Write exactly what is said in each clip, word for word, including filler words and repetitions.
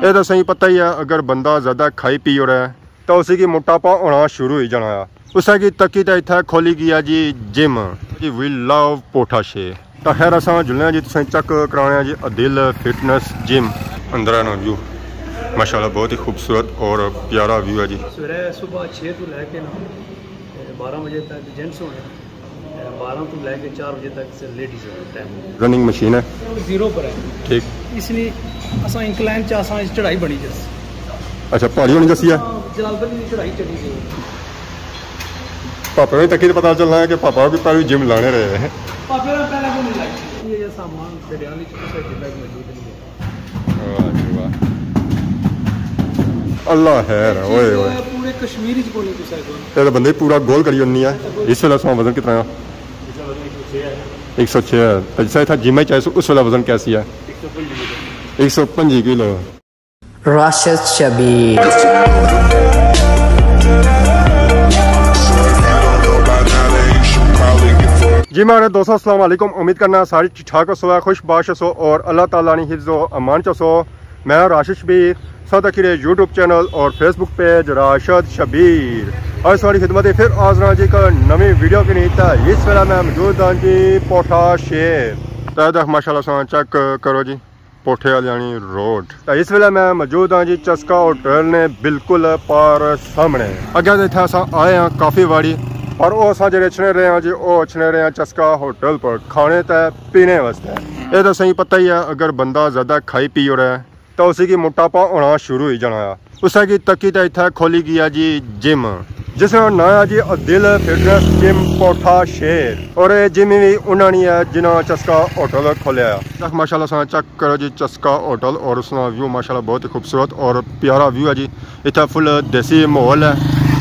اے تاں سہی پتہ ہی ہے، اگر بندہ زیادہ کھائی پی اوڑے تاں اسی کی موٹاپا ہونا شروع ہوئی جانا ہے۔ اسے کی تکی تے اتھے کھولی گیا جی جم، جی وی لو پوٹھا شیر۔ تاں خیر اساں جلنے ہاں جی، تساں چیک کرانے ہاں جی عدیل فٹنس جم۔ اندر ہے نا ویو، ماشاءاللہ بہت ہی خوبصورت اور پیارا ویو ہے جی۔ سویرے صبح چھ تو لے کے نا، تے بارہ بجے تک جینٹس ہونے، تے بارہ تو لے کے چار بجے تک سے لیڈیز ہونے ٹائم۔ رننگ مشین ہے۔ زیرو پر ہے۔ ٹھیک۔ اس لیے اساں انکلائن چ اساں اس چڑھائی بنی جس۔ اچھا، پہاڑی ہونی جسی ہے؟ ہاں، جلال بلی دی چڑھائی چڑھی گئی۔ پاپے نے تکی پتہ چلنا ہے کہ پاپا بھی پہلے جم لانے رہے ہیں۔ پاپے نے پہلے کو نہیں لائی۔ یہ سامان ڈڈیال وچ کسے جم وچ موجود نہیں ہے۔ واہ جی واہ۔ اللہ خیر، اوئے اوئے۔ پورے کشمیر وچ کوئی نہیں کسے کو۔ تے بندے پورا گول کری ہونی ہے۔ اس ویلے سو وزن کتنا ہے؟ ایک سو چھ ہے۔ تے جس طرح جم وچ آئے سو، اس ویلے وزن کیسی ہے؟ ایک سو پنجی کلو۔ راشد شبیر۔ جی میرے دوستو، السلام علیکم۔ امید کرنا ساری ٹھیک ٹھاک ہو سو، خوش باش ہو سو اور اللہ تعالیٰ نی حفظ و امان چ ہو سو۔ میں راشد شبیر، ساتھ اکھیرے یوٹیوب چینل اور فیس بک پیج راشد شبیر۔ اور ساری خدمت پھر حاضر ہاں جی ایک نویں ویڈیو کے نیتا۔ اس ویلے میں موجود ہاں جی پوٹھا شیر۔ تے دیکھ ماشاءاللہ ساں چیک کرو جی۔ پوٹھے والیانی روڈ۔ تے اس ویلے میں موجود ہاں جی چسکا ہوٹل نے بالکل پار سامنے۔ اگے تے اتھے اساں آئے ہاں کافی واری، پر او اساں جڑے اچھنے رہے ہاں جی، او اچھنے رہے ہاں چسکا ہوٹل پر کھانے تے پینے واسطے۔ اے تاں سہی پتہ ہی ہے، اگر بندہ زیادہ کھائی پی اوڑے تاں اسی کی موٹاپا ہونا شروع ہوئی جانا ہے۔ اسے کی تکی تے اتھے کھولی گیا جی جم، جس نا ناں ہے جی عدیل فٹنس جم پوٹھا شیر۔ اور اے جم وی انہاں نی ہے جنہاں چسکا ہوٹل کھولیا ہے۔ چیک ماشاءاللہ ساں چیک کرو جی چسکا ہوٹل اور اس نا ویو ماشاءاللہ بہت ہی خوبصورت اور پیارا ویو ہے جی۔ اتھے فل دیسی ماحول ہے۔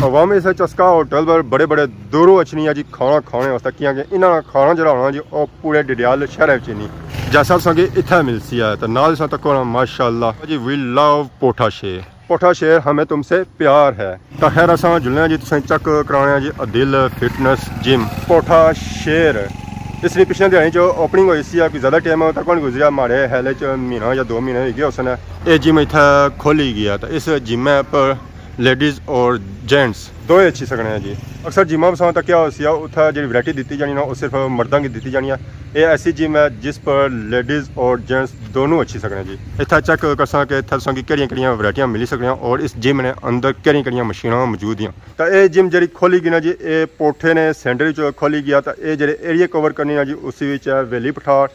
عوام اس چسکا ہوٹل پر بڑے بڑے دوروں اچھنی ہے جی کھانا کھانے واسطے، کیونکہ انہاں نا کھانا جڑا ہونا جی او پورے ڈڈیال شہر وچ نہیں، جیسا تساں کی اتھے ملسی ہے۔ تے نال ساں تکو نا ماشاءاللہ جی وی لو پوٹھا شیر۔ پوٹھا شیر ہمیں تم سے پیار ہے۔ تاں خیر اساں جلنے ہاں جی، تساں چیک کرانے ہاں جی عدیل فٹنس جم پوٹھا شیر۔ اس نے پچھلے دیہاڑی چ اوپننگ ہوئی سی، کوئی زیادہ ٹائم تک نہیں گزریا، ماڑے خیال چ مہینہ یا دو مہینے ہوئی گئے اس نے۔ اے جم اتھے کھولی گیا، تے اس جم پر لیڈیز اور جینٹس دوئے اچھی سکنے ہیں جی۔ اکثر جمعہ بساں تک کیا ہوسی ہے، اتھا جڑی ورائٹی دتی جانی نا، او صرف مرداں کی دتی جانی ہے۔ اے ایسی جم ہے جس پر لیڈیز اور جینٹس دونوں اچھی سکنے ہیں جی۔ اتھا چیک کرساں کہ اتھا تساں کی کیڑیاں کیڑیاں ورائٹیاں ملی سکنیاں اور اس جم نے اندر کیڑیاں کیڑیاں مشیناں موجود ہیں۔ تے اے جم جڑی کھولی گئی نا جی، اے پوٹھے نے سینٹر وچ کھولی گیا، تے اے جڑے ایریے کور کرنی نا جی، اسی وچ ہے ویلی پٹھار،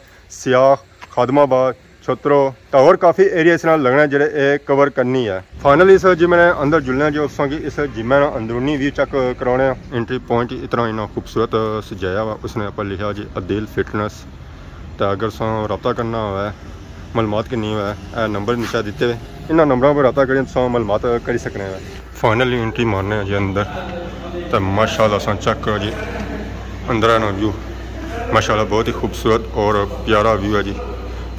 سیاخ، خادم آباد، چھترو، تے ہور کافی ایریا اس نال لگنا ہے جڑے اے کور کرنی ہے۔ فائنلی اس جم نے اندر جلنے ہیں جو اساں کی اس جم نا اندرونی ویو چیک کرانے ہیں۔ انٹری پوائنٹ اتنا انہاں خوبصورت سجایا ہوا، اس نے اوپر لکھا جی عدیل فٹنس۔ تے اگر تساں رابطہ کرنا ہوئے، معلومات کرنی ہوئے، اے نمبر نیچے دتے ہوئے، انہاں نمبراں پر رابطہ کری تساں معلومات کری سکنے ہوئے۔ فائنلی انٹری مارنے ہیں جی اندر، تے ماشاءاللہ تساں چیک کرو جی اندر ہے نا ویو، ماشاءاللہ بہت ہی خوبصورت اور پیارا ویو ہے جی۔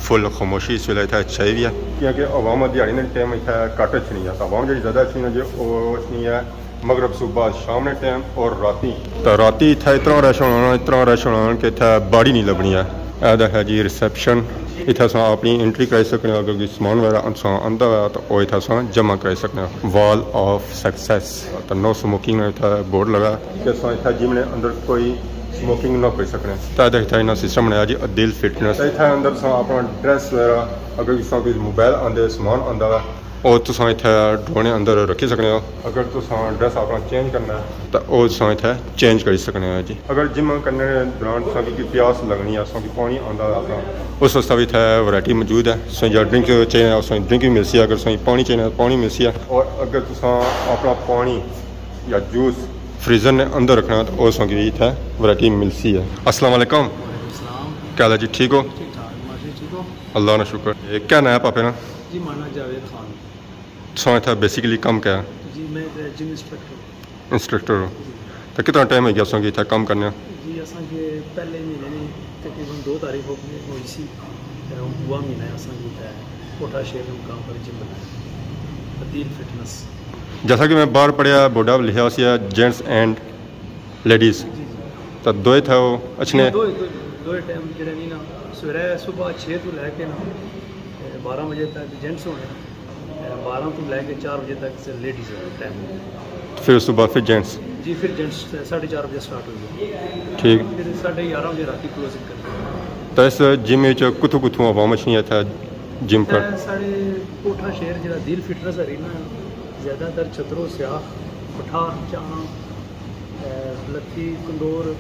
فل خاموشی اس ویلے اتھے چھائی ہوئی ہے، کیونکہ عوام دیہاڑی نے ٹائم اتھے گھٹ اچھنی ہے، تے عوام جڑی زیادہ اچھنی ہے جی، او اچھنی ہے مغرب صبح شام نے ٹائم اور راتی۔ تے راتی اتھے اتنا رش ہونا، اتنا رش ہونا کہ اتھے باڑی نہیں لبنی ہے۔ اے دا ہے جی ریسپشن، اتھے اساں اپنی انٹری کرائی سکنے ہو، اگر کوئی سامان وغیرہ اساں آندا ہوا تو او اتھے اساں جمع کرائی سکنے ہو۔ وال آف سکسیس، تے نو سموکنگ نا اتھے بورڈ لگا کہ اساں اتھے جم نے اندر کوئی سموکنگ نہ کری سکنے۔ تے اتھے انہاں سسٹم بنایا جی عدیل فٹنس۔ تے اتھے اندر اساں اپنا ڈریس وغیرہ، اگر اساں کوئی موبائل آندے، سامان آندا ہوا، او تساں اتھے ڈرون نے اندر رکھی سکنے ہو۔ اگر تساں ڈریس اپنا چینج کرنا ہے تاں او تساں اتھے چینج کری سکنے ہو جی۔ اگر جم کرنے دوران تساں کی پیاس لگنی ہے، تساں کی پانی آندا ہے، تاں اس واسطے بھی اتھے ورائٹی موجود ہے۔ تساں یا ڈرنک چاہیے، تساں ڈرنک بھی ملسی ہے، اگر تساں پانی چاہیے، پانی ملسی ہے۔ اور اگر تساں اپنا پانی یا جوس فریزر نے اندر رکھنا ہے تاں او تساں کی بھی اتھے ورائٹی ملسی ہے۔ السلام علیکم۔ وعلیکم السلام۔ کیا حال ہے جی، ٹھیک ہو؟ ٹھیک ٹھاک، ماشاءاللہ، ٹھیک ہو؟ اللہ نا شکر۔ اے کیا نام ہے پاپے نا؟ جی، مانا جاوید خان۔ تساں اتھا بیسیکلی کم کیا ہے؟ جی، میں اتھا جم انسٹرکٹر ہوں۔ انسٹرکٹر ہو۔ تو کتنا ٹائم ہو گیا تساں کی اتھا کم کرنے ہو؟ جی، اساں کی پہلے مہینے نی تقریباً دو تاریخ ہو گئی، ہوئی سی۔ تے ہن دوا مہینہ ہے اساں کی اتھا پوٹھا شیر نے مقام پر جم بنایا۔ عدیل فٹنس۔ جیسا کہ میں باہر پڑھیا، بورڈا پر لکھیا ہوسی ہے، جینٹس اینڈ لیڈیز۔ جی، جی۔ تو دوئے تھے وہ اچھنے؟ دوئے، دوئے، دوئے ٹائم جڑے نہیں نا، سویرے صبح چھ تو لے کے نا، تے بارہ بجے تک جینٹس ہونے۔ بارہ تو لے کے چار بجے تک لیڈیز ٹائم۔ پھر اس تو بعد پھر جینٹس؟ جی، پھر جینٹس ساڑھے چار بجے سٹارٹ ہوئی ہے۔ ٹھیک۔ پھر ساڑھے گیارہ بجے رات کی کلوزنگ کرتے ہیں۔ تو اس جم وچ کتھوں کتھوں عوام اچھنی ہے اتھا جم کر؟ ساڑھے کوٹھا شہر جڑا دل فٹنس ارینا ہے، زیادہ تر چھترو، سیاخ، پٹھار، چاہاں، لتھی، کندور،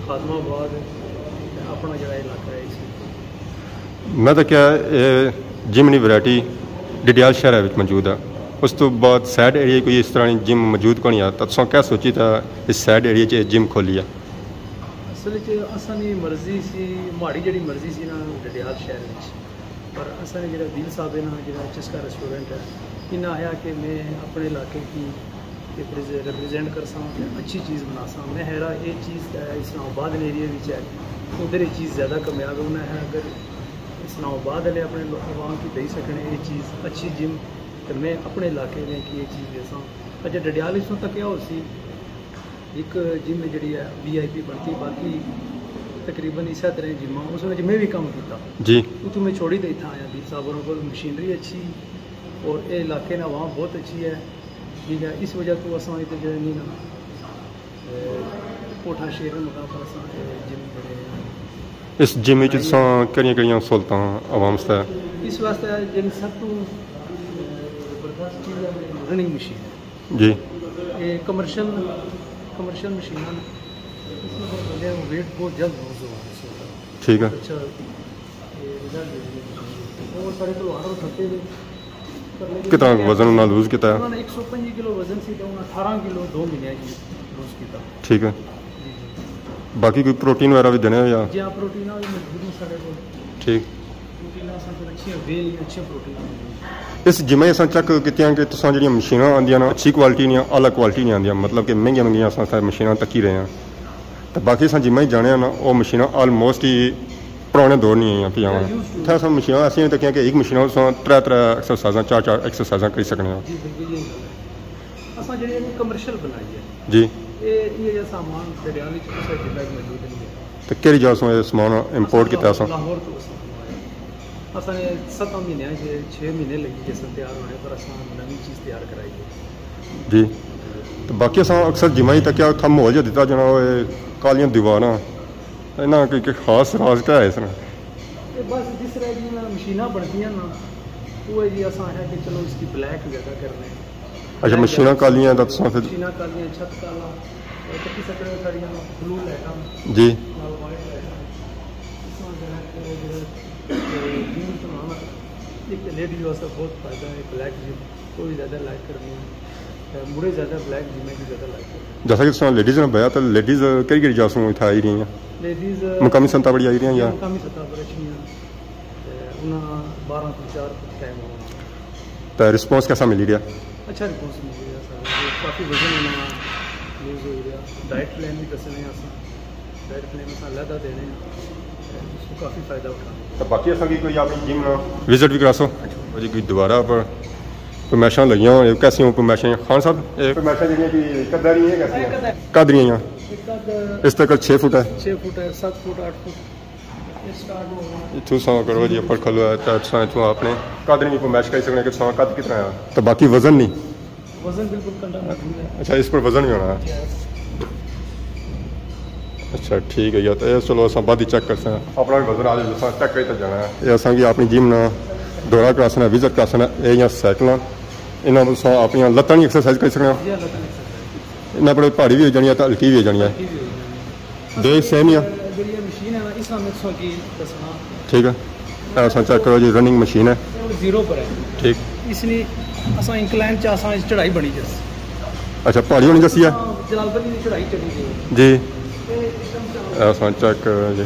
خادم آباد، اپنا جڑا علاقہ ہے اس۔ میں تکیا اے جم نی ورائٹی ڈڈیال شہر وچ موجود ہے۔ اس تو بعد سائیڈ ایریا کوئی اس طرح نی جم موجود کونی ہے، تاں تساں کیا سوچی تھا اس سائیڈ ایریا چ جم کھولی ہے؟ اصل وچ اساں نی مرضی سی، ماڑی جڑی مرضی سی نا ڈڈیال شہر وچ، پر اساں نے جڑا دل صاحب ہے نا، جڑا چسکا ریسٹورنٹ ہے، انہاں آیا کہ میں اپنے علاقے کی ریپریزینٹ کرساں تے اچھی چیز بناساں۔ میں حیران اے چیز تے اسلام آباد نے ایریا وچ ہے، ادھر اے چیز زیادہ کامیاب ہونا ہے۔ اگر اسلام آباد والے اپنے لو- عوام کی دئی سکنے اے چیز اچھی جم، تے میں اپنے علاقے نے کی اے چیز دیساں۔ اچھا، ڈڈیال اس وقت تک کیا ہو سی، ایک جم جڑی ہے وی آئی پی بنتی، باقی تقریباً اسے طرح جماں اس وچ میں بھی کم کیتا۔ جی۔ اتوں میں چھوڑی تے اتھاں آیا، دل صاحب ہوراں کول مشینری اچھی اور اے علاقے نے عوام بہت اچھی ہے، ٹھیک ہے، اس وجہ تو اساں ادھر جڑے نہیں نا، اے، کوٹھا شیر مقام پر اساں اے جم جڑے ہیں۔ اس جم وچ تساں کہڑیاں کہڑیاں سہولتاں عوام واسطے؟ اس واسطے جڑی سب تو زبردست چیز ہے رننگ مشین ہے۔ جی۔ اے کمرشل، کمرشل مشیناں نے، اس میں بندے ویٹ بہت جلد لوز ہوا۔ ٹھیک ہے۔ اچھا، اے رزلٹ دے دے۔ اور ساڑے کول آرڈر کھپے دے۔ کتنا وزن انہاں لوز کیتا ہے؟ انہاں نے ایک سو پنجی کلو وزن سی تے انہاں اٹھارہ کلو دو مہینے کی لوز کیتا۔ ٹھیک ہے۔ جی، جی۔ باقی کوئی پروٹین وغیرہ بھی دینے ہو یا؟ جی ہاں، پروٹین بھی موجود ہیں ساڑے کول۔ ٹھیک۔ پروٹین اساں کول اچھی اویل، اچھی پروٹین۔ اس جمعے اساں چیک کیتیاں کہ تساں جڑیاں مشیناں آندیاں نا، اچھی کوالٹی نیاں، اعلیٰ کوالٹی نیاں آندیاں، مطلب کہ مہنگیاں مہنگیاں اساں اتھا مشیناں تکی رہے ہیں۔ تے باقی اساں جمعے ہی جانے ہاں نا، او مشیناں آلموسٹ ہی پرانے دور نیاں آئیاں پیاں۔ اتھا اساں مشیناں ایسیاں تکیاں کہ ایک مشیناں اساں ترے ترے ایکسرسائزاں، چار چار ایکسرسائزاں کری سکنے ہاں۔ جی، بالکل یہی گل ہے۔ اساں جڑی ہے نا کمرشل بنائی ہے۔ جی۔ اے، اے جیہا سامان ڈڈیال وچ کسے جلے وچ موجود نہیں ہے۔ تے کہڑی جگہ سوں اے سامان امپورٹ کیتا اساں؟ لاہور تو اساں منگوایا۔ اساں نے ستاں مہینے چ، چھ مہینے لگی گئے سن تیار ہونے، پر اساں نویں چیز تیار کرائی ہے۔ جی۔ تے باقی اساں اکثر جمعہ ہی تکیا اتھا ماحول جیہا دتا جانا، او اے کالیاں دیواراں، انہاں کوئی، کوئی خاص راز کیا ہے اس نا؟ اے بس جس طرح جیاں مشیناں بنتیاں نا، اوہے جی اساں آخیا کہ چلو اس کی بلیک زیادہ کرنے۔ اچھا، مشیناں کالیاں تاں تساں پھر؟ مشیناں کالیاں، چھت کالا، اور تکی سکنے ساڑیاں بلو لائٹاں، جی۔ نال وائٹ لائٹاں۔ اس طرح جیہڑا، جیہڑا، اے، جم چلانا، ایک تے لیڈیز واسطے بہت فائدہ ہے، بلیک جم، او وی زیادہ لائک کرنی ہے۔ تے مڑے زیادہ بلیک جم کی زیادہ لائک کرنی ہے۔ جیسا کہ تساں لیڈیز نے بیا، تے لیڈیز کہڑی کہڑی جگہ سوں اتھا آئی رہی ہیں؟ لیڈیز مقامی سطح پر آئی رہی ہیں یا؟ مقامی سطح پر اچھی ہیں۔ تے انہاں بارہ تو چار ٹائم ہونا۔ تے رسپانس کیسا ملی رہیا؟ اچھا رسپانس ملی رہیا سارا، کافی وزن انہاں لوز ہوئی رہیا۔ ڈائٹ پلان بھی دسنے آں اساں، ڈائٹ پلان اساں علیحدہ دینے آں، تے اس کو کافی فائدہ اٹھانے۔ تے باقی اساں کی کوئی اپنی جم نا وزٹ بھی کراسو؟ جی، کوئی دوبارہ پر پرمیشاں لگیاں ہوئے، کیسی ہوں پرمیشاں خان صاحب؟ اے پرمیشاں جڑیاں کہ قد رہی ہیں، کیسی ہیں؟ قد رہی ہیں۔ اس تک چھ فٹ ہے۔ چھ فٹ ہے، ست فٹ، اٹھ فٹ۔ اتھوں ساں کرو جی، اپر کھلو ہے، تے تساں اتھوں اپنے قد نی پرمیش کری سکنے کہ تساں قد کتنا ہے۔ تے باقی وزن نی؟ وزن بالکل کنڈا موجود ہے۔ اچھا، اس پر وزن بھی ہونا ہے۔ اچھا، ٹھیک ہے یار، تے چلو اساں بعد ہی چیک کرساں۔ اپنا بھی وزن آ جائے، اساں چیک کری تے جانا ہے۔ اے اساں کی اپنی جم نا دورہ کراسنا، وزٹ کراسنا، اے یا سائیکلاں، انہاں نال اساں اپنیاں لتاں نی ایکسرسائز کری سکنے ہاں۔ جی ہاں، لتاں نی ایکسرسائز۔ انہاں پر بھاری بھی ہو جانی ہے تے ہلکی بھی ہو جانی ہے۔ ہلکی بھی ہو جانی ہے۔ دو سیم ہی آ؟ جیڑی اے مشین ہے نا، اس نا میں تساں کی دسنا۔ ٹھیک ہے۔ اے اساں چیک کرو جی، رننگ مشین ہے۔ اے زیرو پر ہے۔ ٹھیک۔ اس نی اساں انکلائن چ اساں اس چڑھائی بنی جس۔ اچھا، پہاڑی ہونی جسی ہے؟ ہاں، جلال بری نی چڑھائی چڑھی گئی۔ جی۔ اے اساں چیک کرو جی۔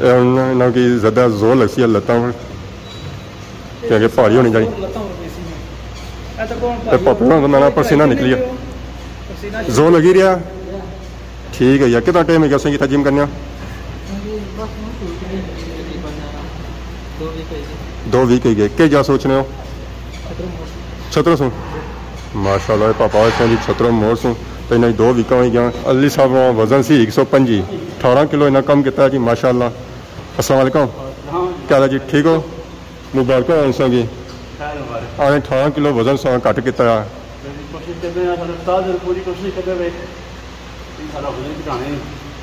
اے ہن انہاں کی زیادہ زور لگسی ہے لتاں پر۔ کیونکہ پہاڑی ہونی چاہیے۔ تے پاپے ہونا تو میں نا پسینہ نکلی ہے۔ زور لگی رہیا۔ ٹھیک ہے یار، کتنا ٹائم ہو گیا اساں کی اتھا جم کرنے آ؟ دو ویک ہو گئے۔ کیا جا سوچنے ہو؟ چھترو سوں۔ ماشاءاللہ، اے پاپا اتھاں جی چھترو موڑ سوں۔ تے انہاں دو ویکاں ہوئی گیاں۔ علی صاحب نا وزن سی ایک سو پنجی، اٹھارہ کلو انہاں کم کیتا جی، ماشاءاللہ۔ السلام علیکم۔ کیا حال ہے جی، ٹھیک ہو؟ مبارکاں ہون تساں کی۔ خیر مبارک۔ آنے اٹھارہ کلو وزن ساں گھٹ کیتا ہے۔ کوشش کرنے ہیں، سارے استاد پوری کوشش کرنے پے کہ سارا وزن گھٹانے ہیں۔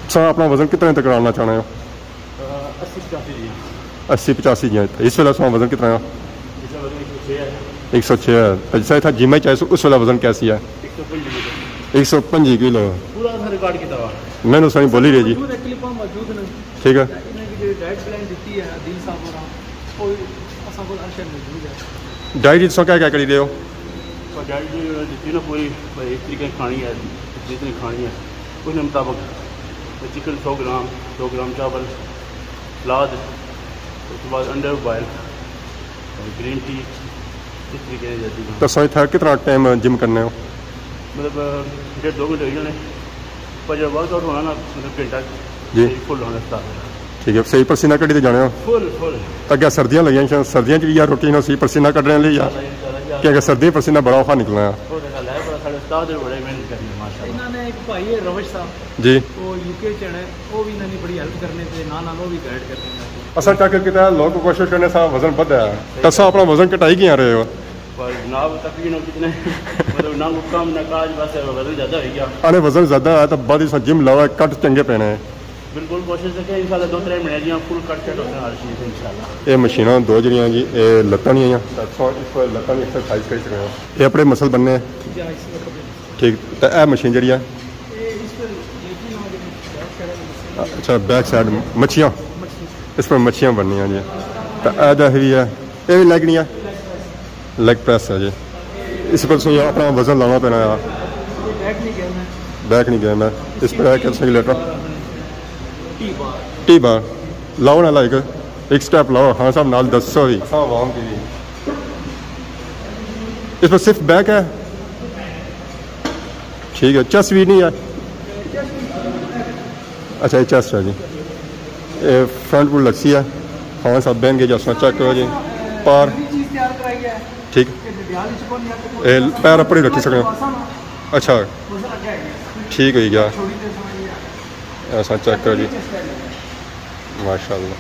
ساں اپنا وزن کتنے تک لانا چاہنے ہو؟ اسی پچاسی جی۔ اسی پچاسی جی۔ اس ویلے ساں وزن کتنا ہے؟ اس ویلے وزن ایک سو چھ ہے۔ ایک سو چھ ہے۔ تو جس طرح تھا جم میں چاہے اس ویلے وزن کیسی ہے؟ ایک سو پنجی کلو۔ ایک سو پنجی کلو۔ پورا اساں ریکارڈ کیتا ہوا۔ میں نے سائیں بولی رہی جی۔ موجود ہے، کلپاں موجود نے۔ ٹھیک ہے۔ انہاں کی جڑی ڈائٹ پلان دتی ہے عدیل صاحب ہوراں، وہ اساں کول ہر شے موجود ہے۔ ڈائٹ وچ تساں کیا کیا کری رہے ہو؟ اور ڈائٹ جو دتی نا پوری، بھائی اس طریقے کھانی ہے، جتنی کھانی ہے اس نے مطابق۔ چکن سو گرام، سو گرام چاول، سلاد، اس کے بعد انڈے بوائل، گرین ٹی، اس طریقے سے جاتی ہے۔ تو سائیں تھا کتنا ٹائم جم کرنے ہو؟ مطلب ڈیڑھ دو گھنٹے ہوئی جانے، پر جب ورک آؤٹ ہونا نا، مطلب گھنٹہ جی۔ فل ہونا سٹارٹ ہونا۔ ٹھیک ہے، صحیح پسینہ کڈی تے جانے ہو؟ فل، فل۔ اگے سردیاں لگیاں، شاید سردیاں چ بھی یار روٹین ہوسی پسینہ کڈنے والی یا؟ انشاءاللہ، انشاءاللہ۔ کیونکہ سردیاں پسینہ بڑا اوکھا نکلنا ہے۔ وہ تو گل ہے، پر ساڑے استاد بڑے محنت کرنے ماشاءاللہ۔ انہاں نے ایک بھائی ہے روش صاحب، جی۔ وہ یو کے چ ہے، وہ بھی انہاں دی بڑی ہیلپ کرنے تے نال نال وہ بھی گائیڈ کرنے۔ اساں چیک کیتا ہے، لوگ کوشش کرنے سا وزن ودھا ہے، تساں اپنا وزن گھٹائی کیاں رہے ہو؟ پر جناب تقریباً کتنے مطلب نہ کوئی کم نہ کاج، بس وزن زیادہ ہوئی گیا۔ آنے وزن زیادہ ہے تو بعد اس جم لاؤ، کٹ چنگے پینے ہیں۔ بالکل کوشش ہے کہ انشاءاللہ دو ترے مہینے دیاں فل کٹ شٹ ہوتے ہیں ہر چیز انشاءاللہ۔ یہ مشیناں دو جڑیاں جی، یہ لتاں نہیں آئیاں، تو اس کو لتاں کی ایکسرسائز کری سکتے ہیں۔ یہ اپنے مسل بننے ہیں۔ ٹھیک، تو یہ مشین جڑی ہے؟ اچھا، بیک سائیڈ مچھیاں، اس پر مچھیاں بننیاں جی۔ تو اے جا بھی ہے، یہ بھی لیگ نہیں ہے، لیگ پریس ہے جی۔ اس پر تساں اپنا وزن لانا پینا ہے۔ بیک نہیں گیم ہے، اس پر ہے کہ تساں لیٹر ٹی بار لاؤ نا، لائک ایک سٹیپ لاؤ۔ ہاں صاحب، نال دسو بھی۔ اساں عوام کی بھی۔ اس پر صرف بیک ہے۔ ٹھیک ہے، چیسٹ بھی نہیں ہے۔ اچھا، یہ چیسٹ ہے جی، یہ فرنٹ پور لگسی ہے۔ ہاں صاحب، بہن کے جسنا چیک کرو جی، پار۔ ٹھیک، یہ پیر اپر ہی رکھی سکنے۔ اچھا، ٹھیک ہوئی گیا۔ ایسا چیک کرو جی، ماشاءاللہ۔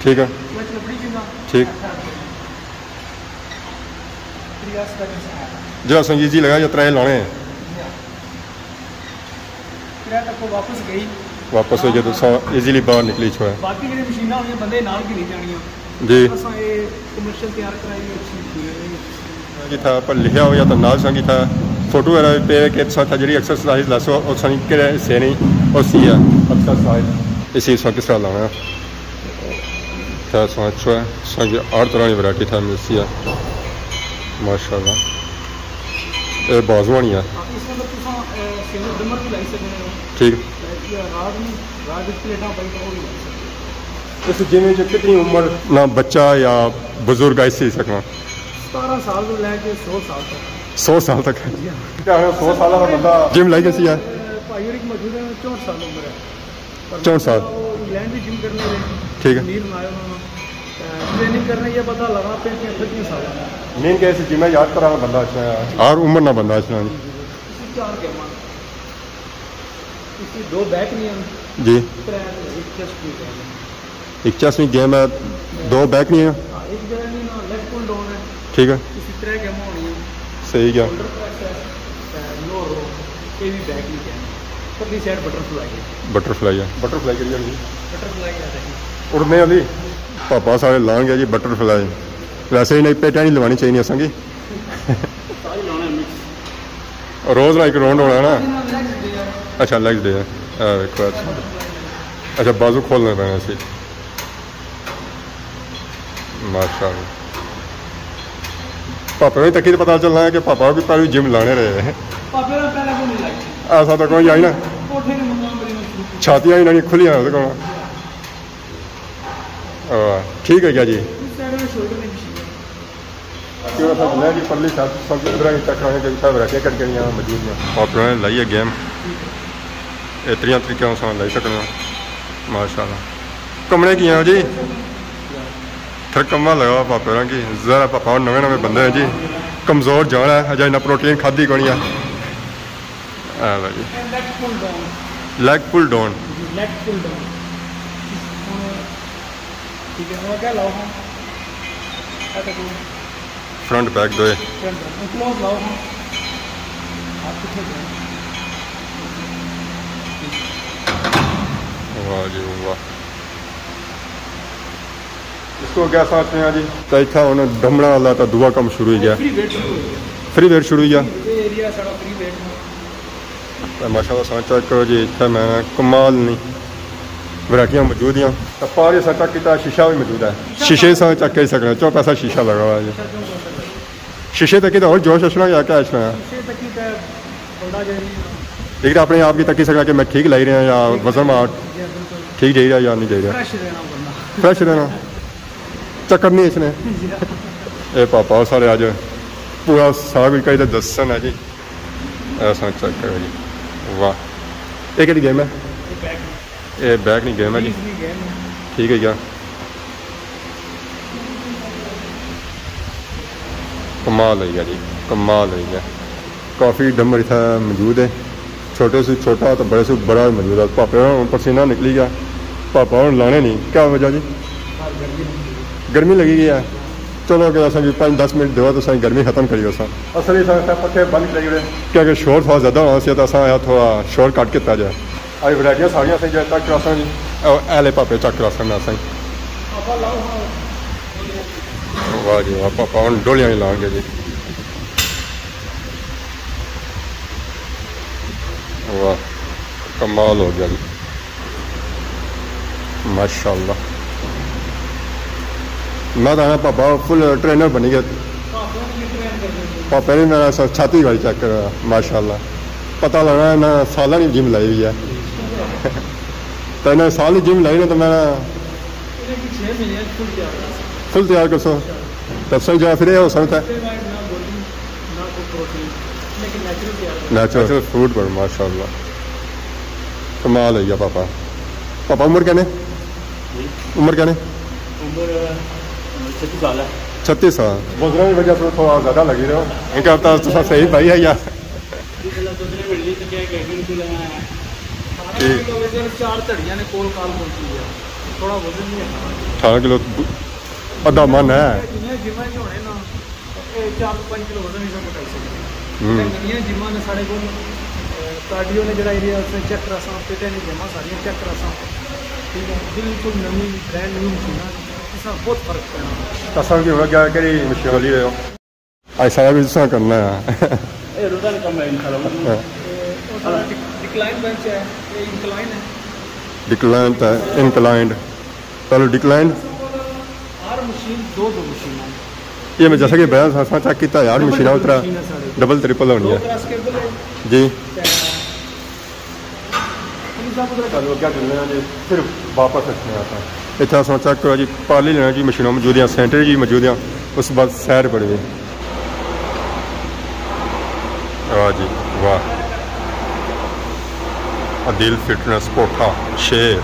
ٹھیک ہے، ٹھیک۔ جڑا سنگیت جی لگا یا ترے لانے ہیں۔ ترے تک واپس گئی۔ واپس ہوئی گیا تو سا ایزیلی باہر نکلی چھوڑا۔ باقی جڑی مشیناں ہوندیاں بندے نال گھنی جانیاں۔ جی۔ اساں اے کمرشل تیار کرائی، اچھی مشین ہے۔ جی تھا پر لکھیا ہویا تو نال سنگی تھا فوٹو وغیرہ پہ کہ تساں تھا جڑی ایکسرسائز لاسو، او سنگی کہڑے حصے نہیں، او سی ہے ایکسرسائز۔ اسی سا کس طرح لانا ہے؟ تھا سا اچھا ہے، سنگی ہر طرح کی ورائٹی تھا ملسی ہے۔ ماشاءاللہ۔ اے بازو آنی ہے۔ اس میں تساں، اے، سنگل ڈمر بھی لائی سکتے ہو۔ ٹھیک۔ اے، یہ راڈ نہیں، راڈ وچ پلیٹاں پائی تو وہ بھی لائی سکتے ہو۔ اس جم وچ کتنی عمر نا بچہ یا بزرگ آئی سی سکنا؟ ستارہ سال تو لے کے سو سال تک۔ سو سال تک؟ جی ہاں۔ کیا ہے، سو سال والا بندہ جم لائی جاسی ہے؟ اے، بھائی ہوری موجود ہے، چونٹھ سال عمر ہے۔ چونٹھ سال۔ وہ انگلینڈ بھی جم کرنے رہے۔ ٹھیک ہے۔ امیر نہ آئے انہوں نے۔ اے، ٹریننگ کرنے یہ پتہ لگا، پینتیاں، چھتیاں سال ہے۔ مین کہ اس جم میں یاد کرا بندہ اچھا ہے۔ ہر عمر نہ بندہ اچھا ہے۔ اس چار گیماں۔ اس کی دو بیک نہیں ہیں۔ جی۔ ترے ایک چیسٹ کی گیم ہے۔ ایک چیسٹ کی گیم ہے، دو بیک نہیں ہیں۔ ہاں، ایک جگہ نہیں نا، لیگ پل ڈاؤن ہے۔ ٹھیک ہے۔ اس کی ترے گیماں ہونی ہیں۔ صحیح گیا۔ شولڈر پریس ہے، تے لو رو، یہ بھی بیک نہیں گیم ہے۔ پرلی سائیڈ بٹر فلائی ہے۔ بٹر فلائی ہے۔ بٹر فلائی کری جانی؟ بٹر فلائی ہے، دیکھیں۔ اڑنے والی؟ پاپا سارے لان گیا جی بٹر فلائی۔ ویسے ہی نہیں، پیٹا نہیں لوانی چاہیے اساں کی۔ ساری لانا ہے مکس۔ روز نا ایک راؤنڈ ہونا ہے نا؟ اچھا، لیگز ڈے ہے۔ اے ویکھو، اچھا۔ اچھا، بازو کھولنے پینے سی۔ ماشاءاللہ۔ پاپے نے تکی تو پتہ چلنا ہے کہ پاپا بھی پہلے جم لانے رہے ہیں۔ پاپے نے پہلے کو نہیں لائی۔ ایسا تو کوئی آئی نا۔ کوٹھے نے مقام پر ہی چھاتیاں ہی نہیں کھلیاں ہوتے کون۔ آہ، ٹھیک ہے کیا جی؟ اس سائیڈ میں شولڈر نہیں مشین ہے۔ کیوں اساں بندے جی پرلی سائیڈ سب ادھر ہی چیک کرانے کہ اتھا ورائٹیاں کٹ گئیاں موجود ہیں۔ پاپا نے لائی ہے گیم۔ اتنی طریقے سے لائی سکنے ہیں۔ ماشاءاللہ۔ کمنے کی ہیں جی؟ پھر کما لگا پاپے ہوراں کی۔ ذرا پاپا ہن نویں نویں بندے ہیں جی۔ کمزور جان ہے، اجے انہاں پروٹین کھادی کونی ہے۔ اے لو جی۔ لیگ پل ڈاؤن۔ لیگ پل ڈاؤن۔ لیگ پل ڈاؤن۔ ٹھیک ہے، ہن کیا لاؤ ہاں؟ اے تک فرنٹ بیک دوئے۔ فرنٹ بیک۔ کلوز لاؤ ہاں۔ آپ کتنے جائیں؟ واہ جی واہ۔ اس کو کیا ساتھ ہیں جی؟ تو اتھا ہن ڈمنا والا تو دعا کم شروع ہو گیا۔ فری ویٹ شروع ہو گیا۔ فری ویٹ شروع ہو گیا۔ یہ ایریا سارا فری ویٹ ہے۔ تے ماشاءاللہ ساں چیک کرو جی، اتھے میں کمال نی ورائٹیاں موجود ہیں۔ تے پارے ساں چیک کیتا، شیشہ بھی موجود ہے۔ شیشے ساں چیک کر سکنا، چوک پاسا شیشہ لگا ہوا ہے جی۔ شیشے تکی تے ہور جوش اچھنا یا کیا اچھنا ہے؟ شیشے تکی تے بندہ جو ہے ایک تو اپنے آپ کی تکی سکنا کہ میں ٹھیک لائی رہا یا وزن مار ٹھیک جائی رہا یا نہیں جائی رہا۔ فریش رہنا ورنہ۔ فریش رہنا۔ چکر نہیں اچھنے۔ اے پاپا، او سارے اج پورا سارا کچھ کری تے دسن ہے جی۔ ایسا چیک کرو جی، واہ۔ اے کیڑی گیم ہے؟ اے بیک نہیں، گیم ہے جی۔ ٹھیک ہے کیا؟ کمال ہوئی گیا جی، کمال ہوئی گیا۔ کافی ڈمر اتھا موجود ہے، چھوٹے سے چھوٹا تو بڑے سے بڑا موجود ہے۔ پاپے ہن پسینہ نکلی گیا، پاپا ہن لانے نہیں، کیا وجہ جی؟ گرمی لگی گئی ہے۔ چلو اگر اساں کی پانچ دس منٹ دیو تو اساں گرمی ختم کری اساں۔ اصل اساں پکھے بند کرائی اوڑے کیونکہ شور تھوڑا زیادہ ہونا سی تو اساں آیا تھوڑا شور کٹ کیتا جائے۔ اج ورائٹیاں ساریاں اساں جو چیک کراساں جی، اے لے پاپے چیک کراساں اساں۔ واہ جی واہ، پاپا ہن ڈولیاں ہی لان گے جی۔ واہ، کمال ہو گیا جی، ماشاءاللہ۔ میں تو آنا پاپا فل ٹرینر بنی گیا۔ پاپا نے میرا سا-، چھاتی گاڑی چیک کرا، ماشاءاللہ۔ پتہ لگنا انہاں سالاں نی جم لائی ہوئی ہے۔ تو انہاں سال نی جم لائی نا تو میں فل تیار کرسو۔ تو سر جا پھر یہ ہو سکتا ہے۔ نیچرل فروٹ پر ماشاءاللہ۔ کمال ہے یا پاپا۔ پاپا عمر کہنے؟ عمر کہنے؟ عمر چھتی سال ہے۔ چھتی سال۔ وزن کی وجہ سے تھوڑا زیادہ لگی رہے ہو۔ ان کا تو تسا صحیح بھائی ہے یا؟ جی، اللہ قدرے مل لی تو کیا کہ بالکل ہے۔ ٹھیک۔ وزن چار تڑیاں نے کول کال پہنچی ہے۔ تھوڑا وزن نہیں ہے۔ اٹھارہ کلو ادھا من ہے۔ جنہیں جمعہ جو ہونے نا، اے چار تو پنج کلو وزن ہی سب اٹھائی سکتے ہیں۔ ہوں۔ تے نویاں جماں نے ساڑے کول، اے، کارڈیو نے جڑا ایریا اس نے چیک کراساں، پیٹے نے جماں ساریاں چیک کراساں۔ ٹھیک ہے، بالکل نوی، برانڈ نیو مشیناں نے، اس نال بہت فرق پینا۔ تساں کی ہن کیا کہڑی مشین والی رہے ہو؟ اج سارا کچھ تساں کرنا ہے۔ اے روزانہ کم ہے انشاءاللہ۔ ہاں۔ اے، او سارا ڈک-، ڈکلائن بینچ ہے، اے انکلائن ہے۔ ڈکلائن تے انکلائنڈ۔ پہلو ڈکلائن۔ ہر مشین دو دو مشیناں۔ یہ میں جیسا کہ بیان سا چیک کیتا یار، ڈبل مشیناں ڈبل اترا مشیناں سارے۔ ڈبل ٹرپل ہونی دو ہے۔ کراس کیبل ہے۔ جی۔ تے پہلو کیا کرنے ہیں جی، صرف واپس رکھنے آتا ہے۔ اتھا اساں چیک کرو جی، پارلی لینا جی مشیناں موجود ہیں، سینٹر جی موجود ہیں، اس بعد سیر پڑے۔ واہ جی، واہ۔ عدیل فٹنس کوٹھا شیر۔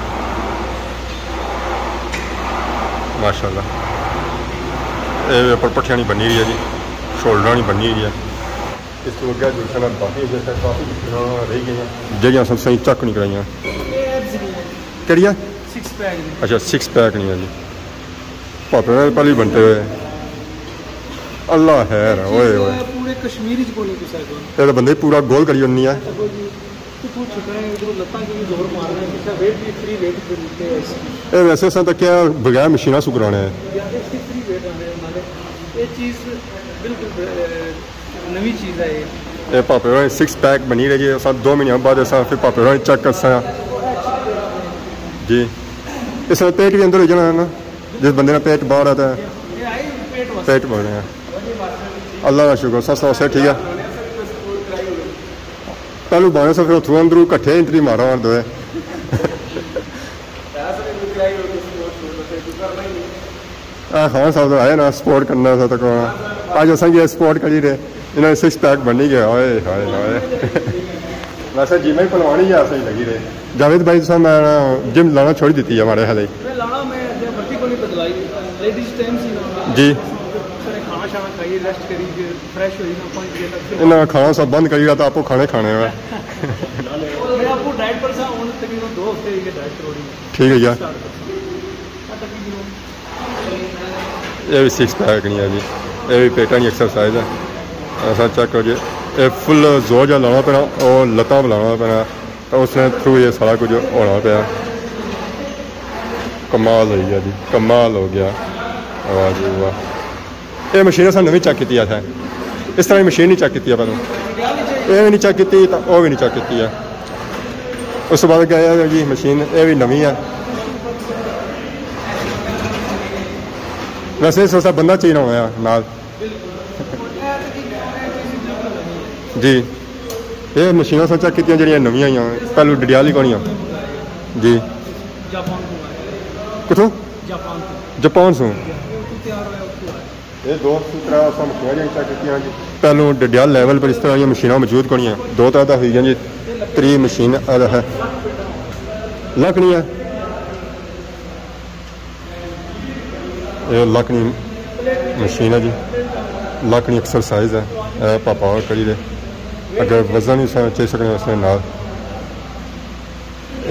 ماشاءاللہ۔ اے اوپر پٹھیاں نہیں بنی رہی ہے جی، شولڈراں نہیں بنی رہی ہے۔ اس تو اگے جو سنا باقی جیسا کافی مشیناں رہ گئی ہیں۔ جڑیاں سب صحیح چیک نہیں کرائیاں۔ اے ایبز نہیں ہے۔ کیڑی ہے؟ سکس پیک نہیں۔ اچھا، سکس پیک نہیں ہے جی۔ پاپے نے پہلی بنتے ہوئے۔ اللہ خیر، اوئے اوئے۔ پورے کشمیر وچ کوئی نہیں کسا کول۔ اے تے بندے پورا گول کری اونی ہے۔ اتھوں چھکنا ہے، ادھروں لتاں کی بھی زور مارنا ہے، پچھا ویٹ بھی، فری ویٹ بھی ملتے ہیں اس کی۔ اے ویسے اساں تاں کیا بغیر مشیناں سوں کرانا ہے۔ یا اس کی فری ویٹ آنے نالے۔ یہ چیز بالکل، اے، نوی چیز ہے یہ۔ اے پاپے ہوراں سکس پیک بنی رہی ہے، اساں دو مہینے بعد اساں پھر پاپے ہوراں چیک کرساں۔ جی۔ اس طرح پیٹ بھی اندر ہو جانا ہے نا، جس بندے نا پیٹ باہر آتا ہے۔ یہ آئی پیٹ واسطے۔ پیٹ بھرنے ہیں۔ اللہ کا شکر، سس واسطے ٹھیک ہے۔ پہلو بانے سے پھر اتھوں اندروں کٹھے انٹری مارا مار دوئے۔ اے خان صاحب تو آئے نا سپورٹ کرنا سا تک۔ اج اساں کی سپورٹ کری رہے۔ انہاں نے سکس پیک بنی گیا، ہائے، ہائے، ہائے۔ ویسے جم ہی پلوانی ہے، اساں ہی لگی رہے۔ جاوید بھائی، تساں میں جم لانا چھوڑی دیتی ہے ہمارے حالے۔ میں لانا، میں اگے بھرتی کو نہیں بدلائی۔ لیڈیز ٹائم سی نا۔ جی۔ سارے کھانا شانا کھائی، ریسٹ کری، پھر فریش ہوئی نا پانچ بجے تک۔ انہاں کھانا سب بند کری رہا تھا، آپ کو کھانے کھانے ہوئے۔ میں آپ کو ڈائٹ پر سا، ہن تقریباً دو ہفتے ہوئی گئے ڈائٹ کروڑی۔ ٹھیک ہے یار۔ تقریباً یہ بھی سکس پیک نہیں ہے جی، یہ بھی پیٹاں نی ایکسرسائز ہے۔ ایسا چیک کرو جی، یہ فل زور جا لانا پینا، اور لتاں پہ لانا پینا، تو اس نے تھرو یہ سارا کچھ ہونا پیا۔ کمال ہوئی گیا جی، کمال ہو گیا۔ واہ جی واہ۔ یہ مشین اساں نویں چیک کیتی ہے، اس طرح کی مشین نہیں چیک کیتی ہے پہلے۔ یہ بھی نہیں چیک کیتی تو وہ بھی نہیں چیک کیتی ہے۔ اس بعد گیا جی مشین، یہ بھی نویں ہے۔ ویسے اس واسطے بندہ چاہیے ہونا ہے نال۔ جی، یہ مشیناں ساں چیک کیتیاں جڑیاں نویاں ہی ہیں، پہلو ڈڈیال ہی کونی ہیں۔ جی، کتھوں؟ جاپان سوں۔ یہ دو سو ترا سو مشیناں جڑیاں چیک کیتیاں جی۔ پہلو ڈڈیال لیول پر اس طرح دیاں مشیناں موجود کونی ہیں، دو ترا تو ہوئی گیاں جی، تری مشین ہے، لکھ نہیں ہے۔ یہ لکھ نی مشین ہے جی، لکھ نی ایکسرسائز ہے۔ اے پاپا اور کری دے، اگر وزن ہی چاہی سکنے اس نے نال۔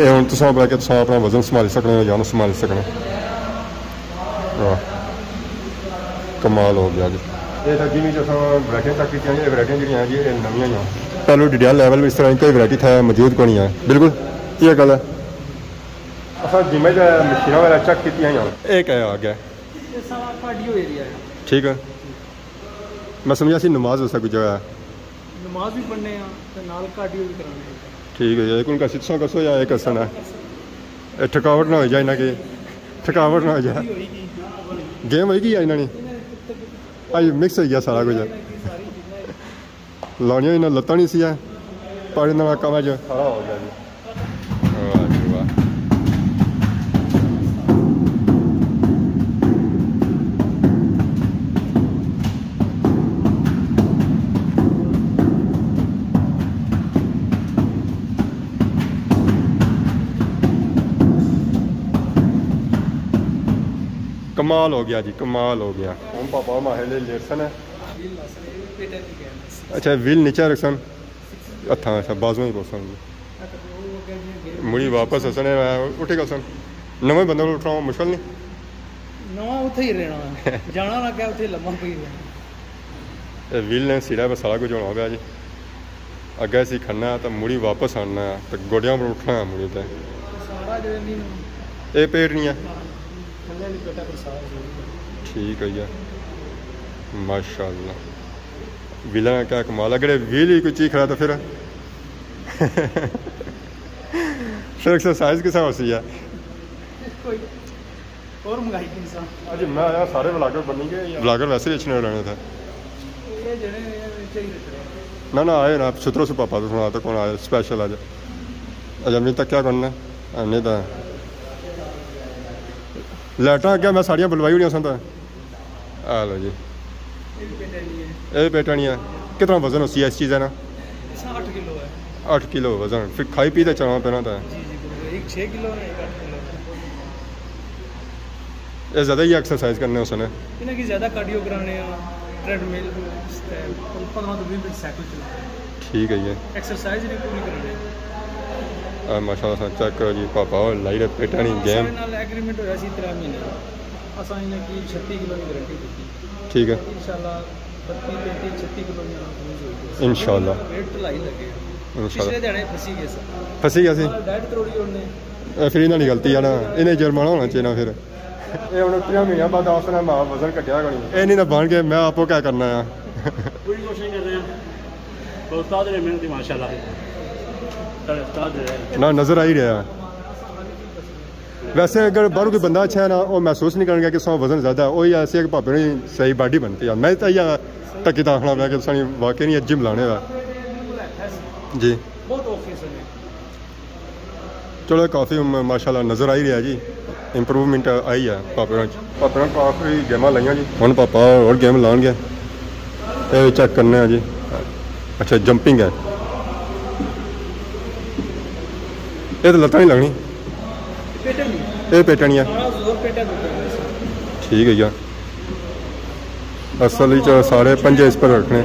یہ ہوں تساں بلا کہ تساں اپنا وزن سنبھالی سکنے ہو یا نہ سنبھالی سکنے۔ واہ، کمال ہو گیا جی۔ یہ سر جی، میں جو ورائٹیاں چیک کیتیاں جی، یہ ورائٹیاں جڑیاں ہیں جی، یہ نویاں ہی ہیں۔ پہلو ڈڈیال لیول میں اس طرح کی کوئی ورائٹی تھا موجود کو نہیں ہے۔ بالکل یہ گل ہے۔ اساں جم اچ مشیناں وغیرہ چیک کیتیاں ہوئیاں۔ اے کیا آ گیا؟ اے سارا کارڈیو ایریا ہے۔ ٹھیک ہے۔ میں سمجھا سی نماز واسطے کوئی جگہ ہے۔ نماز بھی پڑھنے ہاں تے نال کارڈیو بھی کرانے ہاں۔ ٹھیک ہے، یہ کون کا سدساں کسو یا ایک اسن ہے؟ اے تھکاوٹ نہ ہو جائے انہاں کی، تھکاوٹ نہ ہو جائے۔ گیم ہوئی گئی ہے انہاں نے۔ اج مکس ہوئی گیا سارا کچھ۔ لانیاں انہاں لتاں نہیں سی ہے، پر انہاں نا کم اج سارا ہو گیا جی۔ واہ جی واہ۔ کمال ہو گیا جی، کمال ہو گیا۔ ہن پاپا ماہے لے لیٹسن ہے۔ اچھا، ویل نیچے رکھسن، ہتھاں اچھا بازو ہی بوسن۔ مڑی واپس اسن اٹھی گسن۔ نویں بندے کول اٹھنا مشکل نہیں۔ نواں اتھے ہی رہنا ہے۔ جانا نہ کہہ، اتھے لمحہ پئی رہنا۔ اے ویل نے سرا پہ سارا کچھ ہونا پیا جی۔ اگے اسی کھڑنا ہے تو مڑی واپس آنا ہے تو گوڈیاں پر اٹھنا ہے مڑی تے۔ سارا جو ہے نہیں۔ اے پیٹ نہیں ہے۔ تھلے والی پیٹا پر سارا جو ہے۔ ٹھیک ہے یار۔ ماشاءاللہ۔ ویلاں نا کیا کمال ہے، اگر ویل ہی کوئی چیز کھڑا تو پھر، پھر ایکسرسائز کسا ہوسی ہے؟ کوئی اور منگائی کی انسان۔ اج میں آیا سارے ولاگر بنی گئے یا؟ ولاگر ویسے ہی اچھنے ہونے تھے۔ یہ جنے چاہیے تھے۔ نہ نہ، آئے نا، سترو سو پاپا تو سنا تو کون آئے اسپیشل اج۔ اج ہم نے تک کیا کرنا ہے؟ ہم نے تو لائٹاں اگے میں ساریاں بلوائی ہوڑیاں سن تو۔ آ لو جی۔ اے پیٹا نہیں ہے۔ کتنا وزن ہوسی ہے اس چیز ہے نا؟ اس نا اٹھ کلو ہے۔ اٹھ کلو وزن۔ پھر کھائی پی تے چلنا پینا تھا۔ جی، جی، بالکل۔ ایک چھ کلو ہے، ایک اٹھ کلو ہے۔ اے زیادہ ہی ایکسرسائز کرنے ہو سنے؟ انہاں کی زیادہ کارڈیو کرانے ہیں، ٹریڈ مل تے پندرہ تو بیس منٹ سائیکل چلانے ہیں۔ ٹھیک ہے جی۔ ایکسرسائز بھی پوری کرانے ہیں۔ آ ماشاءاللہ سا چیک کرو جی، پاپا اور لائی رہے پیٹا نہیں گیم۔ اساں نال ایگریمنٹ ہویا سی ترے مہینے دا۔ اساں انہاں کی چھتی کلو دی گارنٹی دتی۔ ٹھیک ہے۔ انشاءاللہ بتی، تینتی، چھتی کلو دی لوز ہوئی گئی۔ انشاءاللہ۔ ویٹ ڈھلائی لگے۔ انشاءاللہ۔ پچھلے دیہاڑے پھسی گئے سن۔ پھسی گیا سی۔ ڈائٹ تروڑی انہاں نے۔ اے پھر انہاں نی غلطی ہے نا، انہیں جرمانہ ہونا چاہیے نا پھر۔ اے ہن تریاں مہینیاں بعد آسنا ماں وزن کٹیا کونی۔ اے نہیں نہ بن کے میں آپو کیا کرنا ہے۔ پوری کوشش کر رہے ہیں۔ استاد نے محنت دی ماشاءاللہ۔ ساڑے استاد جو ہے۔ نہ نظر آئی رہا۔ ویسے اگر باہروں کوئی بندہ اچھا ہے نا، وہ محسوس نہیں کرنگا کہ سو وزن زیادہ ہے، وہی ایسے کہ بھاپے نے صحیح باڈی بنتی ہے۔ میں تو یہ تک آخنا پیا کہ سانی واقعی نہیں جم لانے کا۔ جی۔ بہت اوکھے سن۔ چلو کافی م-، ماشاءاللہ نظر آئی رہا جی، امپروومنٹ آئی ہے پاپے وچ۔ پاپے نے کافی گیماں لائیاں جی۔ ہن پاپا اور گیم لان گے۔ اے چیک کرنے ہیں جی۔ اچھا، جمپنگ ہے۔ اے تو لتاں نہیں لگنی۔ پیٹا نہیں۔ اے پیٹا نہیں ہے۔ سارا زور پیٹا دے۔ ٹھیک ہے یار۔ اصل وچ سارے پنجے اس پر رکھنے۔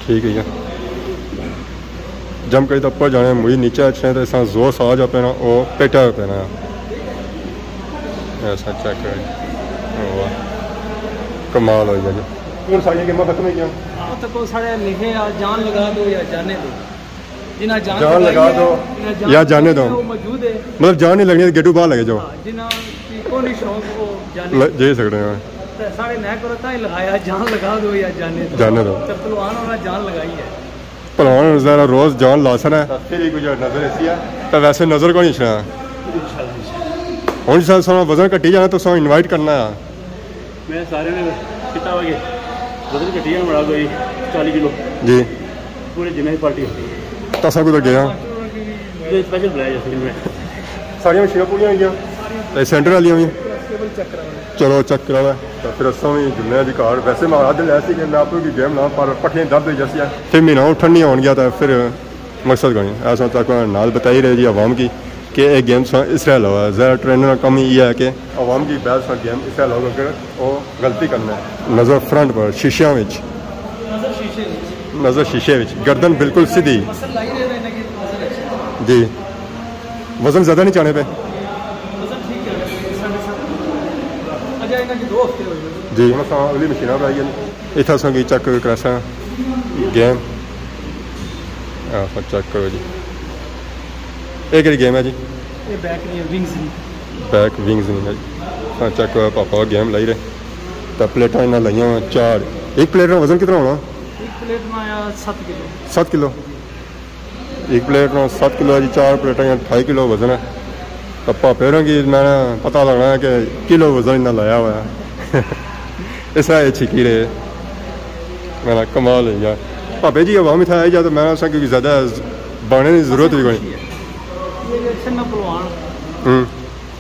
ٹھیک ہے یار۔ جمپ کری تے اوپر جانے، مڑی نیچے اچھنے تے اساں زور سا جا پینا، او پیٹا پینا۔ ایسا چیک کرو جی۔ واہ۔ کمال ہوئی گیا جی۔ ہن ساریاں گیماں ختم ہوئی گیاں۔ اتھے کوئی ساڑے لکھے آ، جان لگا دو یا جانے دو۔ جنہاں جان جان لگائی لگا ہے، دو جنہاں جان یا جانے لگائی ہے، دو۔ وہ موجود ہے۔ مطلب جان نہیں لگنی، گیٹو باہر لگے جاؤ۔ ہاں، جنہاں کی کوئی شوق وہ جانے ل-، جی سکتے ہیں۔ تے ساڑے نئے کرو تاں ہی لگایا، جان لگا دو یا جانے دو۔ جانے دو۔ تے پہلوان ہونا جان لگائی ہے۔ پہلوان ذرا روز جان لا سنا ہے۔ پھر ہی کوئی نظر ایسی ہے۔ تے ویسے نظر کو نہیں اچھنا۔ ہن جس طرح وزن گھٹی جانا تو سو انوائٹ کرنا ہے۔ میں سارے نے کیتا ہوا کہ وزن گھٹی جانا بڑا کوئی چالی کلو۔ جی۔ پورے جمعے کی پارٹی ہوتی ہے۔ تساں کدھر گئے ہاں؟ یہ اسپیشل بلایا جاتا ہے میں۔ ساریاں مشیناں پوریاں ہوئی گیاں۔ تے سینٹر والیاں بھی؟ چلو چیک کرانا۔ تے پھر اساں بھی جلنے آں جی گھر۔ ویسے میں آدھے لے سی کہ میں آپ کی گیم نہ، پر پٹھیاں درد ہوئی جاسی ہے۔ پھر مہینہ اٹھن نہیں آن گیا تے پھر مقصد کوئی نہیں۔ ایسا تک نال بتائی رہے جی عوام کی کہ یہ گیم سا اس طرح لو ہے۔ زیادہ ٹرینر کا کم ہی یہ ہے کہ عوام کی بحث سا گیم اس طرح لو، اگر وہ غلطی کرنا ہے۔ نظر فرنٹ پر، شیشیاں وچ۔ نظر شیشے وچ۔ نظر شیشے وچ، گردن بالکل سیدھی۔ مسل لائی رہے نے کہ نظر اچھی۔ جی۔ وزن زیادہ نہیں چانے پہ۔ وزن ٹھیک ہے، ساڑھے سات۔ اجے انہاں کی دو ہفتے ہوئے۔ جی۔ ہن اساں اگلی مشیناں پر آئی گئے۔ اتھا اساں کی چیک کراساں گیم۔ آ، چیک کرو جی۔ یہ کہڑی گیم ہے جی؟ یہ بیک نہیں ہے، ونگز نہیں۔ بیک ونگز نہیں ہے جی۔ ہاں، چیک کرو، پاپا گیم لائی رہے۔ تے پلیٹاں انہاں لائیاں ہوئیاں چار۔ ایک پلیٹ نا وزن کتنا ہونا؟ ایک پلیٹ نا آیا ست کلو۔ ست کلو؟ ایک پلیٹ نا ست کلو ہے جی، چار پلیٹاں یا اٹھائی کلو وزن ہے۔ تے پاپے ہوراں کی میں پتہ لگنا ہے کہ کلو وزن انہاں لایا ہوا ہے۔ اس طرح یہ چھکی رہے۔ میں نا کمال ہے یار۔ پاپے جی عوام اتھا آئی جا تو میں نا اساں کیونکہ زیادہ بانے کی ضرورت بھی کوئی۔ یہ جو اچھے نا پلوان۔ ہوں۔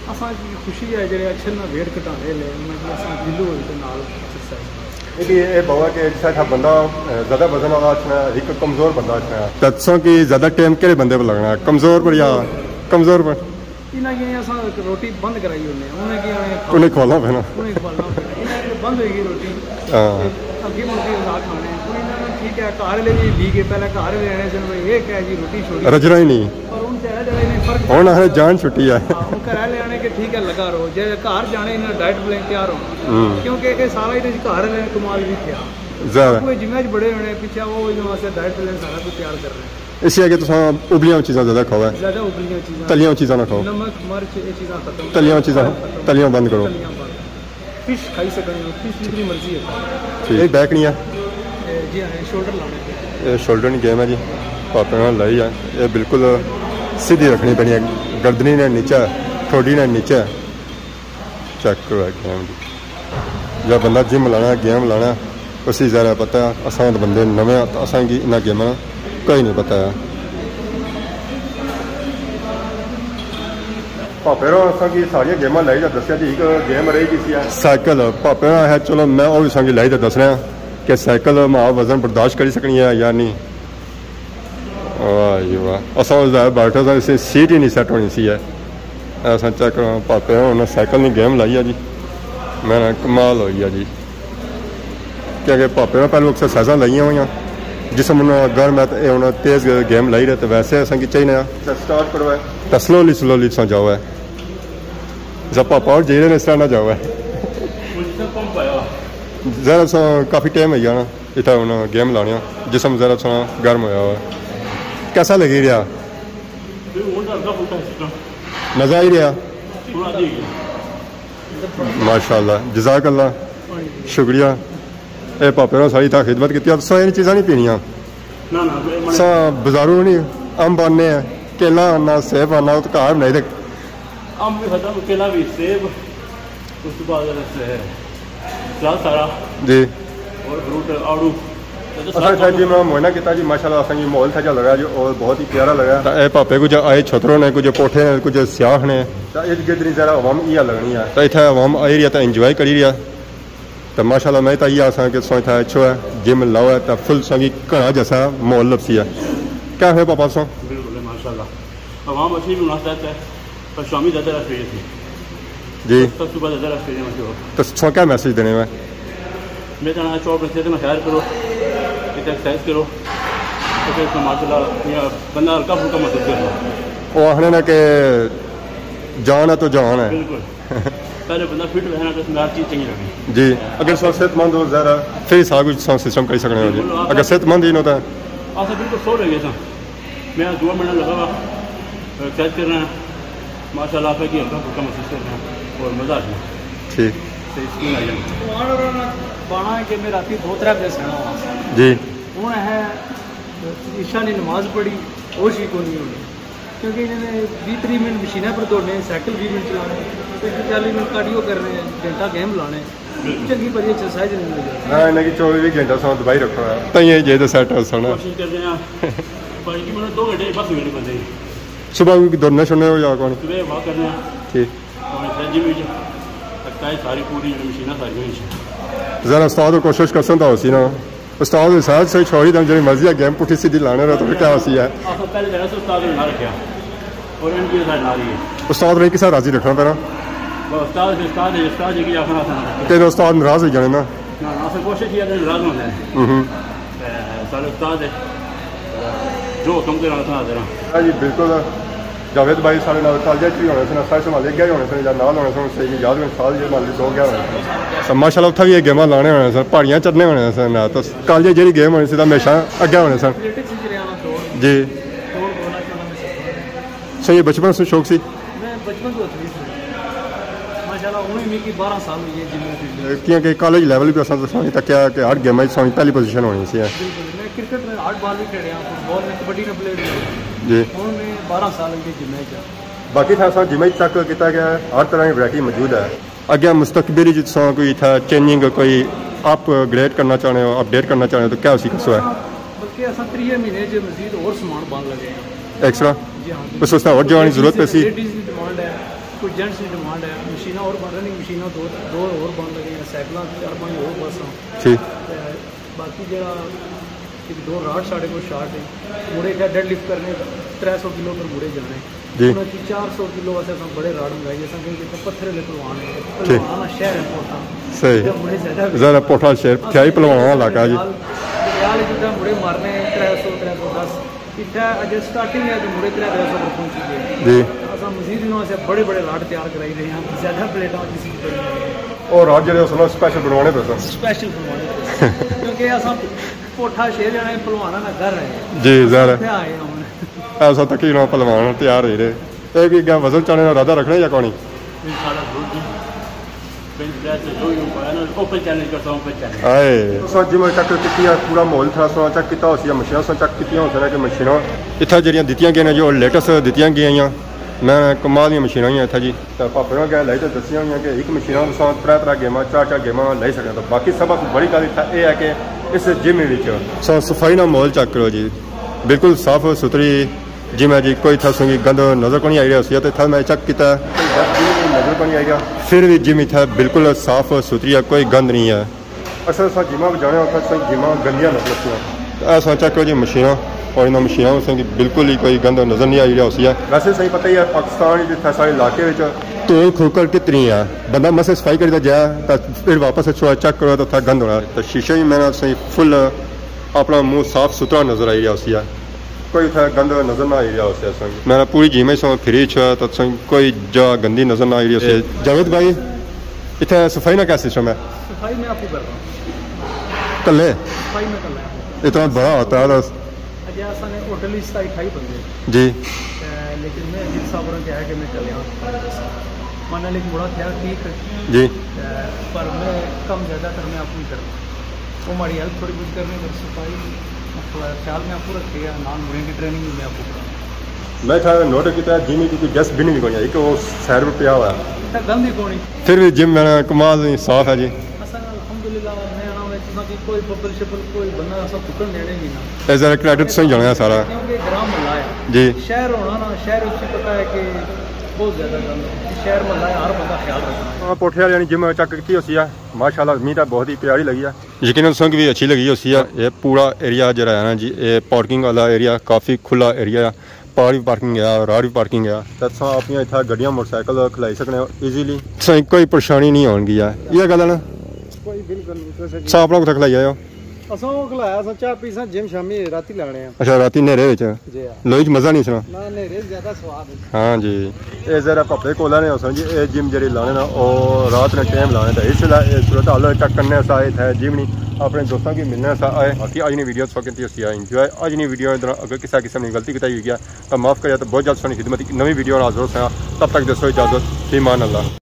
اساں کی خوشی ہے جڑے اچھے نا ویٹ گھٹانے لے، انہاں کی اساں دلوں ہوئی تے نال ایسرسائز۔ یہ بہت کہ جس طرح بندہ، اے، زیادہ وزن والا اچھنا، ایک کمزور بندہ اچھنا۔ تے تساں کی زیادہ ٹائم کہڑے بندے پر لگنا ہے؟ کمزور پر یا کمزور پر؟ انہاں کی اساں روٹی بند کرائی ہونے، انہاں کی انہیں انہیں کھوانا پینا۔ انہیں کھوانا پینا۔ انہاں کی بند ہوئی گئی روٹی۔ ہاں۔ تے اگے مڑ کے غذا کھانے۔ کوئی نہ، ٹھیک ہے، گھر والے بھی لی گئے، پہلے گھر والے رہنے سن، بھئی، یہ کیا جی، روٹی چھوڑی۔ رجنا ہی نہیں۔ پر ہن تے ہے جڑا انہیں فرق ہن آخر جان چھٹی ہے۔ ہاں، ہن گھر والے آنے کہ ٹھیک ہے، لگا رہو۔ جے گھر جانے انہیں ڈائٹ پلان تیار ہونا۔ ہوں۔ کیونکہ یہ سارا ہی گھر والے کمال بھی کیا۔ زیادہ۔ کوئی جمعہ چ بڑے ہونے، پیچھے وہ جو واسطے ڈائٹ پلان سارا کچھ تیار کر رہے ہیں۔ اس لیے کہ تساں ابلیاں چیزاں زیادہ کھاؤ ہے۔ زیادہ ابلیاں چیزاں۔ تلیاں چیزاں نہ کھاؤ۔ نمک، مرچ، یہ چیزاں ختم۔ تلیاں چیزاں، ختم۔ تلیاں بند کرو۔ تلیاں بند۔ فش کھائی سکنے ہو، فش جتنی مرضی ہے۔ ٹھیک۔ یہ بیک نہیں ہے؟ اے، جی ہاں، یہ شولڈر لانے۔ یہ شولڈر نہیں گیم ہے جی۔ پاپے نال لائی ہے۔ یہ بالکل سیدھی رکھنی پینی ہے۔ گردنی نے نیچے، ٹھوڈی نے نیچے۔ چیک کرو ہے گیم جی۔ جب بندہ جم لانا، گیم لانا، اسی ذرا پتہ ہے۔ اساں تے بندے نویں آں، تے اساں کی انہاں گیماں کوئی نہیں پتہ ہے۔ پاپے ہوراں اساں کی ساریاں گیماں لائی تے دسیا جی، ایک گیم رہی گئی سی ہے۔ سائیکل، پاپے ہوراں آخیا، چلو میں او وی اساں کی لائی تے دسنا کہ سائیکل ماڑا وزن برداشت کری سکنی ہے یا نہیں۔ واہ جی واہ، اساں اس دا بیٹھے ساں، اسے سیٹ ہی نہیں سیٹ ہونی سی ہے۔ اساں چیک کرو، پاپے ہوراں سائیکل نی گیم لائی ہے جی، میں نا کمال ہوئی ہے جی۔ کیونکہ پاپے نے پہلو ایکسرسائزاں لائیاں ہوئیاں، جسم انہاں گرم ہے تے انہاں تیز گیم لائی رہے، تے ویسے اساں کی چاہیے نا۔ اچھا، سٹارٹ کرو ہے۔ تے سلولی سلولی تساں جاؤ ہے۔ جسا پاپا اور جائی رہے نے، اس طرح نہ جاؤ ہے۔ ذرا سا کافی ٹائم ہوئی گیا نا اتھا ہن گیم لانے آں، جسم ذرا سا گرم ہویا ہوا ہے۔ کیسا لگی رہیا؟ مزہ آئی رہیا؟ ماشاءاللہ، جزاک اللہ، شکریہ۔ اے پاپے نے ساری اتھا خدمت کیتی۔ اب سو یہ چیزاں نہیں پینیاں۔ نہ، نہ، میں، میں سا بازاروں نہیں، امب آنے ہیں، کیلا آنا، سیب آنا، وہ تو گھر بنائی دے۔ امب بھی ختم، کیلا بھی، سیب، اس کے بعد ہے سلاد سارا۔ جی۔ اور فروٹ، آڑو۔ اساں اتھا جی میں معائنہ کیتا جی، ماشاءاللہ اساں کی ماحول تھا جا لگا جی، اور بہت ہی پیارا لگا۔ تے اے پاپے کچھ آئے چھترو نے، کچھ پوٹھے نے، کچھ سیاہ نے۔ تے اس گدری ذرا عوام ایہا لگنی ہے۔ تے اتھا عوام آئی رہی ہے تے انجوائے کری رہی ہے۔ تے ماشاءاللہ میں اتھا ایہا آساں کہ سو اتھا اچھو ہے، جم لاؤ ہے تے فل سو کی گھنا جیسا ماحول لبسی ہے۔ کیا ہے پاپا سو؟ بالکل، ماشاءاللہ۔ عوام اچھی بھی مناسبت ہے۔ پر شامی زیادہ رش ہوئی سی۔ جی۔ تو صبح زیادہ رش ہوئی سی۔ تو سو کیا میسج دینے میں؟ میں کہنا چاہوں اپنے صحت نا خیال کرو، اتنا ایکسرسائز کرو، تو اس کا ماشاء اللہ یہ بندہ ہلکا پھلکا محسوس کرتا ہے۔ وہ آخنے نا کہ جان ہے تو جان ہے۔ بالکل۔ پہلے بندہ فٹ رہنا تو اس میں ہر چیز چنگی لگنی۔ جی، اگر سب صحت مند ہو ذرا، پھر ہی سارا کچھ سب سسٹم کر سکنے ہو جی۔ بالکل، آپ اگر صحت مند ہی نہ ہوتا۔ آپ بالکل سو رہ گئے سا۔ میں دو منٹ لگا ہوا، ایکسرسائز کر رہا ہوں۔ ماشاء اللہ، آپ کی ہلکا پھلکا محسوس کر رہا ہوں اور مزہ آ گیا۔ ٹھیک۔ صحیح سکون آ گیا۔ پانا ہے کہ میں راتی دو ترے بجے سونا ہوا۔ جی۔ ہوں ہے عشاء نے نماز پڑھی، ہوش ہی کونی ہونی۔ کیونکہ انہوں نے بیس تریس منٹ مشینہ پر دوڑنے، سائیکل بیس منٹ چلانے، تے چالیس منٹ کارڈیو کرنے، گھنٹہ گیم لانے۔ چنگی بڑی ایکسرسائز نہیں مل جاتی۔ ہاں، انہیں کی چوبی گھنٹہ ساں دبائی رکھنا ہے۔ تاں یہ جے تو سیٹ ہو سونا۔ کوشش کرتے ہیں۔ باقی مطلب دو گھنٹے بس میرے بندے۔ صبح بھی دوڑنا شوڑنا ہو یا کون؟ صبح واک کرنے ہیں۔ ٹھیک۔ اور جم وچ لگتا ہے ساری پوری مشیناں ساری ہوئی۔ ذرا استاد کوشش کرسن تو ہوسی نا۔ استاد حسین سے چھوڑی دم جڑی مرضی ہے گیم پٹھی سیدھی لانے رہو تو پھر کیا ہوسی ہے؟ آپ پہلے جگہ سے استاد نے نہ رکھیا اور این پی او سارے نال ہی ہے۔ استاد نے کسا راضی رکھنا پینا؟ بس استاد سے استاد ہے، استاد جی کی آخنا آسان ہے۔ تیرے استاد ناراض ہو جانے نا؟ نہ، نہ، اساں کوشش کیا کہ ناراض نہ ہونے۔ ہوں ہوں۔ تے سارے استاد ہے، جو حکم کرنا اساں حاضر ہاں۔ ہاں جی، بالکل۔ جاوید بھائی سارے نال کالجے چ ہی ہونے سن، سارے سنبھالے گئے ہونے سن یا نال ہونے سن، صحیح یاد ہونے سال جے نال دو گئے ہونے سن۔ ماشاءاللہ، اتھا بھی یہ گیماں لانے ہونے سن، پہاڑیاں چڑھنے ہونے سن، تو کالجے جیڑھی گیم ہونی سی تاں ہمیشہ اگے ہونے سن۔ ایتھلیٹکس وچ رہیا نا دوڑ۔ جی۔ دوڑ بڑا چاہنا میں سفر ہے۔ صحیح، بچپن سے شوق سی؟ میں بچپن تو ایتھلیٹ ہوں۔ ماشاءاللہ، ہن میکی بارہ سال ہوئی ہے جم فیلڈ وچ۔ کیونکہ کالج لیول پہ اساں تساں تکیا کہ ہر گیم وچ ساں پہلی پوزیشن ہونی سی۔ بالکل، میں کرکٹ میں ہارڈ بال بھی کھیڈیا، فٹ بال میں کبڈی نا پلیئر بھی ہوں۔ جی۔ ہن میں بارہ سال ہوئی ہے جم وچ۔ باقی تھا اساں جم وچ چیک کیتا کہ ہر طرح کی ورائٹی موجود ہے۔ اگے مستقبل وچ تساں کوئی اتھا چینجنگ، کوئی اپ گریڈ کرنا چاہنے ہو، اپڈیٹ کرنا چاہنے ہو تو کیا اسی کسو ہے؟ بلکہ اساں تریے مہینے چ مزید ہور سامان بن لگے ہیں۔ ایکسٹرا؟ جی ہاں، جی۔ اس واسطے ہور جگہ نی ضرورت پیسی؟ لیڈیز نی ڈیمانڈ ہے، کوئی جینٹس نی ڈیمانڈ ہے، مشیناں ہور بن، رننگ مشیناں دو، دو ہور بن لگے ہیں، سائیکلاں چار پنج ہور بس ہیں۔ ٹھیک۔ تے باقی جیڑا ایک دو راڈ ساڑے کول شارٹ ہے، مڑے کیا ڈیڈ لفٹ کرنے، ترے سو کلو پر مڑے جانے۔ جی۔ انہاں کی چار سو کلو واسطے اساں بڑے راڈ منگائی، اساں کہیں کہ اتھے پتھر دے پلوان ہے، ٹھیک۔ پلوان آلا شہر ہے پوٹھا۔ صحیح۔ اتھے مڑے زیادہ ذرا پوٹھا شہر، تھیا ہی پلوان علاقہ جی۔ پٹیال، پٹیال جتھے مڑے مارنے ترے سو، ترے سو دس، اتھے اجے سٹارٹنگ ہے تے مڑے ترے، ترے سو پر پہنچی گئے۔ جی۔ اساں مزید انہاں واسطے بڑے بڑے راڈ تیار کرائی رہے ہیں، زیادہ پلیٹاں کسی کی پڑی ہیں۔ اور راڈ جیڑے اساں سپیشل بنوانے پے سن۔ سپیشل بنوانے پے سن۔ کیونکہ اساں پوٹھا شہر جانا ہے، پلوانا نا گھر ہے۔ جی، ظاہر ہے۔ اتھے آئے ہن۔ ایسا تقریباً پلوان تیار ہوئی رہے۔ اے بھی اگے وزن چانے نا ارادہ رکھنا یا کونی؟ انشاءاللہ ضرور جی۔ بنچ پریس تے جو بھی پایا نا، اوپن چیلنج کرتا ہوں، اوپن چیلنج۔ ہائے۔ تساں جم چیک کیتی ہے، پورا ماحول تھا، تساں چیک کیتا ہوسی، مشیناں تساں چیک کیتیاں ہوسن کہ مشیناں اتھا جڑیاں دتیاں گئیاں جو لیٹسٹ دتیاں گئیاں، میں کمال دیاں مشیناں ہی اتھا جی۔ تے پاپڑاں گئے لائی تے دسیاں ہوئیاں کہ ایک مشیناں تساں ترے ترے گیماں، چار چار گیماں لائی سکنے۔ تو باقی سب سے بڑی گل اتھا اے ہے کہ اس جم وچ تساں صفائی نا ماحول چیک کرو جی، بالکل صاف ستھری جم ہے جی، کوئی تھا سنگی گند نظر کو نہیں آئی رہا سی۔ تے تھا میں چیک کیتا ہے، کوئی گند بھی نظر کو نہیں آئی رہا۔ پھر بھی جم اتھا بالکل صاف ستھری ہے، کوئی گند نہیں ہے۔ اکثر اساں جماں پہ جانے، اتھا اساں جماں گندیاں نظر آسیاں۔ اے اساں چیک کرو جی مشیناں، اور انہاں مشیناں اساں کی بالکل ہی کوئی گند نظر نہیں آئی رہا ہوسی ہے۔ ویسے صحیح پتہ ہی ہے، پاکستان وچ اتھے سارے علاقے وچ دھول کھوکھل کتنی ہے، بندہ مسے صفائی کریدا جائے تاں پھر واپس اچھو چیک کرو تاں اتھا گند ہونا۔ تاں شیشے ہی میں نہ صحیح فل اپنا منہ صاف ستھرا نظر آئی رہا ہوسی ہے۔ کوئی اتھا گند نظر نہ آئی رہا ہوسی ہے اساں کی۔ میں نہ پوری جم وچ سوں پھری اچھو تاں اساں کی کوئی جا گندی نظر نہ آئی رہی ہوسی ہے۔ جاوید بھائی، اتھے صفائی نا کیا سسٹم ہے؟ صفائی میں آپ کو کرتا ہوں۔ کلے؟ صفائی میں کلے ہوں۔ اتنا بڑا ہوتا ہے تو اجے اساں نے ہوٹل وچ ستائی اٹھائی بندے۔ جی۔ تے لیکن میں عزیز صاحب ہوراں کہا کہ میں کلے ہاں۔ مانے لے مڑا کیا ٹھیک ہے۔ جی۔ تے پر میں کم زیادہ تر میں آپ کو ہی کرنا۔ وہ ماڑی ہیلپ تھوڑی بہت کرنی، پر صفائی تھوڑا خیال میں آپ کو رکھے گا، نال مڑیں کی ٹریننگ بھی میں آپ کو کراں۔ میں تھا نوٹ کیتا ہے، جم کی کوئی ڈسٹ بن بھی کوئی ہے، ایک وہ سائیڈ پر پیا ہوا ہے۔ اتنا گند ہی کونی۔ پھر بھی جم میرا کمال نہیں، صاف ہے جی۔ اساں الحمدللہ میں آنا میں تساں کی کوئی ببل شبل کوئی بندہ اساں پکن دینے نہیں نا۔ اے ذرا کریڈٹ سہی جانا ہے سارا۔ کیونکہ گراں محلہ ہے۔ جی۔ شہر ہونا نا، شہر اس کی پتہ ہے کہ بہت زیادہ گند ہے۔ شہر محلہ ہے، ہر بندہ خیال رکھنا ہے۔ ہاں، پوٹھے والے یعنی جم چیک کیتی ہوسی ہے، ماشاءاللہ، می تے بہت ہی پیاری لگی ہے۔ یقیناً تساں کی بھی اچھی لگی ہوسی ہے۔ یہ پورا ایریا جڑا ہے نا جی، یہ پارکنگ والا ایریا، کافی کھلا ایریا ہے۔ پار بھی پارکنگ ہے، راڈ بھی پارکنگ ہے۔ تے تساں اپنی اتھا گڈیاں موٹر سائیکل کھلائی سکنے ہو ایزیلی۔ تساں کوئی پریشانی نہیں ہون گی ہے۔ یہ گل ہے نا؟ کوئی بالکل نہیں، تساں تساں اپنا کتھا کھلائی آئے ہو؟ اساں او کھلایا، اساں چاہ پیساں، جم شامی راتی لانے آں۔ اچھا، راتی نیرے وچ؟ جی ہاں۔ لوئی چ مزہ نہیں سنا؟ نہ، نیرے زیادہ سواد ہے۔ ہاں جی۔ اے ذرا پپے کولا نے اساں جی، اے جم جڑی لانے نا، او رات نے ٹائم لانے تے اس ویلے اے صورت حال چیک کرنے سا، اے تھے جم نہیں، اپنے دوستاں کی ملنے سا آئے۔ باقی اج نی ویڈیو سو کیتی اسی آئے انجوائے۔ اج نی ویڈیو اندر اگر کسا قسم نی غلطی کتائی ہوئی گیا تو معاف کریا، تو بہت جلد سنی خدمت ایک نوی ویڈیو نال حاضر ہوساں۔ تب تک دوستو اجازت، فی امان اللہ۔